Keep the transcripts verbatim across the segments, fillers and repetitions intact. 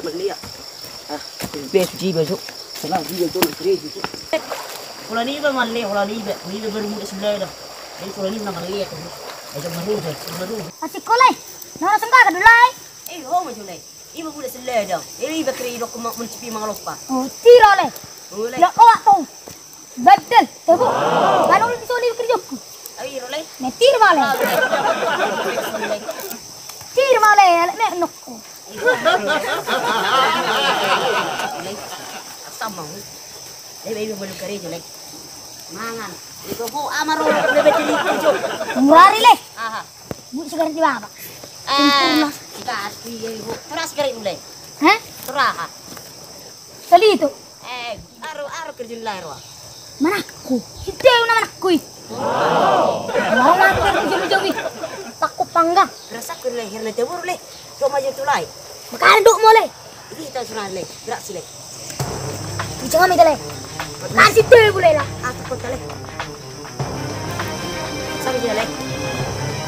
Maliat. Ah, be suci be su. Sana dia tu mantri itu. Holan iba male, holan iba, holan iba baru muda sebelah dah. Jadi holan iba male tu. Aja baru dah, baru. Asik kau lai. Nora sengka ka dulai. Eh, ho maju lai. Iba muda sebelah dah. Eh, iba kira iba aku mau mencipi mangaloppa. Oh, tiro lai. Mulai. Ya kau tu. Badal, tabo. Kalau lu disoni kerjaku. Ayo, ro lai. Metir male. Ah, boleh. Tir male, alek me nokku. Sama. Lai, lai, boleh kerja lai. Mangan. Itu bu amaro boleh berdiri kerja. Murari le. Aha. Bu sigaret di baba. Eh, sigaret di bu. Terus sigaret mulai. Hah? Terus. Kali itu. Eh, aro, aro kerja ni lai ro. Manakku. Siteu na manakku i. Wow. Wow, manakku kerja ni jawi. Pakku panggang. Rasa ku leher na tebur le. Cuma maju tu lai. Makanya dok mole. Ini kita suruh le. Gerak si le. Bicara mi tale. Kasih teu boleh lah. Aku kota le. Sang dia le.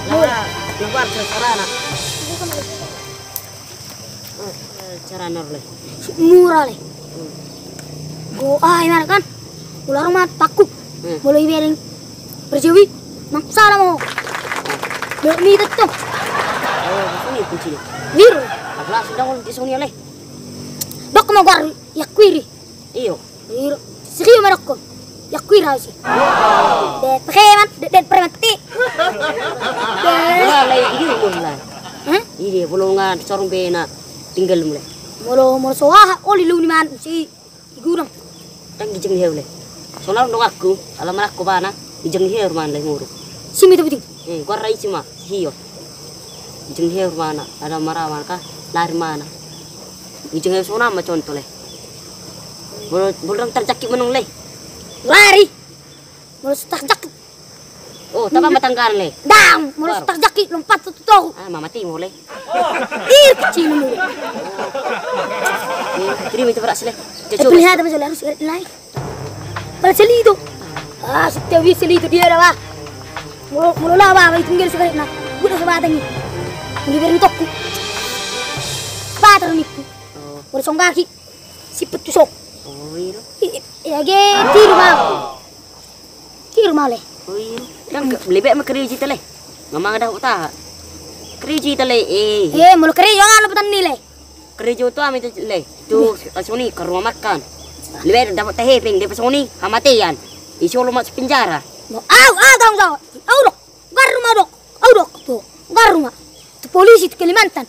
Lawan, lawan sekarang. Cara nor le. Mura le. Go ai mana kan. Ular ma pakku. Molo ibereng. Perjewi. Maksara mo. Belok mi tetto. Oh, ini kuncinya. Mir. Apa sudah ngol di sini le. Dok mo gar ya kuiri. Iyo. Iro. Sigi ma dokkon. Ya kuira si. De preman, de, de preman ti. Wala lai di dia molo lai. Hah? Iya, molo nga sorong be na tinggal mulai. Molo, molo so aha, oli lu ni man si gudang. Kan gijeng ni heu le. Sonal dong aku, ala manakku bana, gijeng ni heu man lai muru. Simi tu biting. Eh, gua rai cima, hiyo. Gijeng ni heu mana, ada marawan ka, lari mana. Gijeng ni heu sonama contoh le. Bol-, bolong tarjaki menung le. Lari. Molo so tarjaki. Oh, tapa matanggan le. Dang, molo so tarjaki lompat tu toru. Ah, mama timo le. Ih, kecil lu. Eh, terima itu beras le. Cocok. Beli hata masuk harus lai. Pala seli itu. Ah, setiap wis seli itu dia dah, Pak. Molo, molo lah, Pak, itu nggak suka nah. Gue udah sebatang ini. Ini biar ditokku. Sebatang itu. Oh. Molo songgaki. Sipet tu sok. Oh, iya. Iya, ge, tiru, Pak. Tiru, Pak, le. Oh, iya. Kan lebih mah kerja kita le. Ngamang dah uta. Kerja kita le, eh. Eh, molo kerja, jangan lupa tani le. Kerja tu ami tu le. Tu, soni ke rumah makan. Lebih dapat tahe peng, dia pesoni, hamatian. Isi olo masuk penjara. Au, au, tanggung jawab. Au, dok. Garu ma, dok. Au, dok. Tu, garu ma. Tu polisi, tu Kalimantan.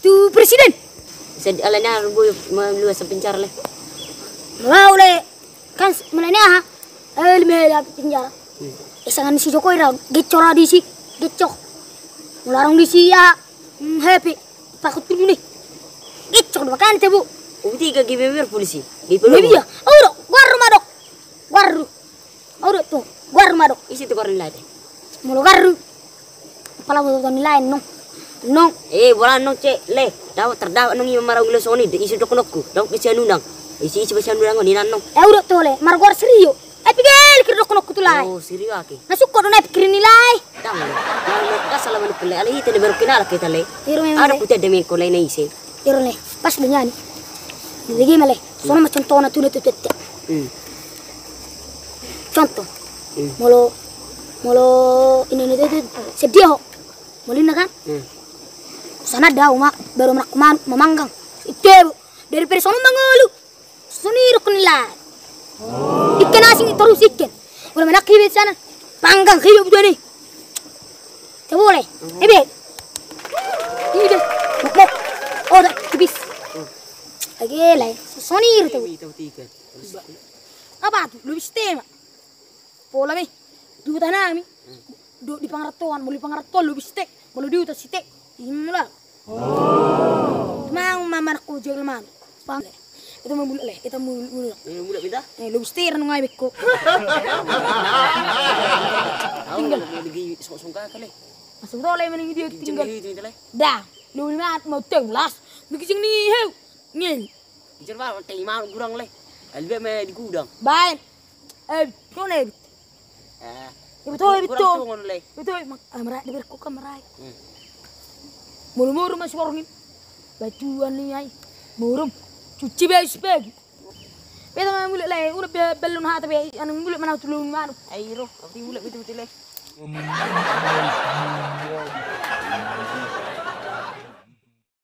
Tu presiden. Sedi alani aha boy ma luas penjara le. Mau le. Kan s-, mulai ni aha. Eh, lima hari penjara. Eh, sangan si Jokowi ra. Gecok ra di si. Gecok. Mularong di si ya. Hmm, happy. Pakut dulu nih. Gecok dua kali tebu. Uti ga gibeber polisi. Gibeber. Iya. Oh, dok. Garu ma, dok. Garu. Au do tu, garu ma do. Isi tu garu ni lae. Molo garu. Pala boto ni lae nong. Nong. Eh, bola nong cek le. Dawa terdawa nong ima marau gilo soni de isi dok nokku. Dawa isi anunang. Isi isi basi anunang ni nong. Eh, au do tu le. Margoar serio. Eh, pigel kir dok nokku tu lae. Oh, serio ake. Nasuk ko do nae pikir ni lae. Dang. Kasala manuk le. Ale hite ne baru kenal kita le. Ada kutia demi ko lae na ise. Iro le, pas do nian. Jadi gimana le? Sono ma contohna tu na tu tete. Hmm. Contoh. Hmm. Molo, molo ini ini tu sedia ho. Molo ini kan? Hmm. Sana da uma baru manakku manuk mamanggang. Ite bu. Dari peri sono mangolu. Soni rok ni lai. Ikan asing terus ikan. Udah mana kibet sana. Panggang kibet butuh nih. Coba boleh. Ebe. Ini deh. Mok, mok. Oh, dah tipis. Age lai. Soni rok tu. Apa tu? Lebih stem. Pola me. Di huta nami. Do di pangarantoan, molo di pangarantoan lobi stek, molo di huta stek. Ima molo. Mang mamanakku jagal man. Pang. Itu mamulak le, itu mamulak. Eh, mulak kita? Eh, lobi stek ranu ngai bekko. Tinggal. Lagi sok-sok kaka le. Masuk tole mending dia tinggal. Dah, lobi mat mau teng las. Bikin ni heu. Ngel. Ijar ba, tei ma gurang le. Albe me di gudang. Baen. Eh, kau ne. Eh. Betul, betul. Betul, mak, ah, merai di berku kan merai. Hmm. Mulu-mulu masih warungin. Batuan ni ai. Borum, cuci be, cuci be. Beta ma mulak lae, unang be ballon hata be, anu mulak ma au tu lulu ni manuk. Ai ro, au ti mulak betul-betul lae.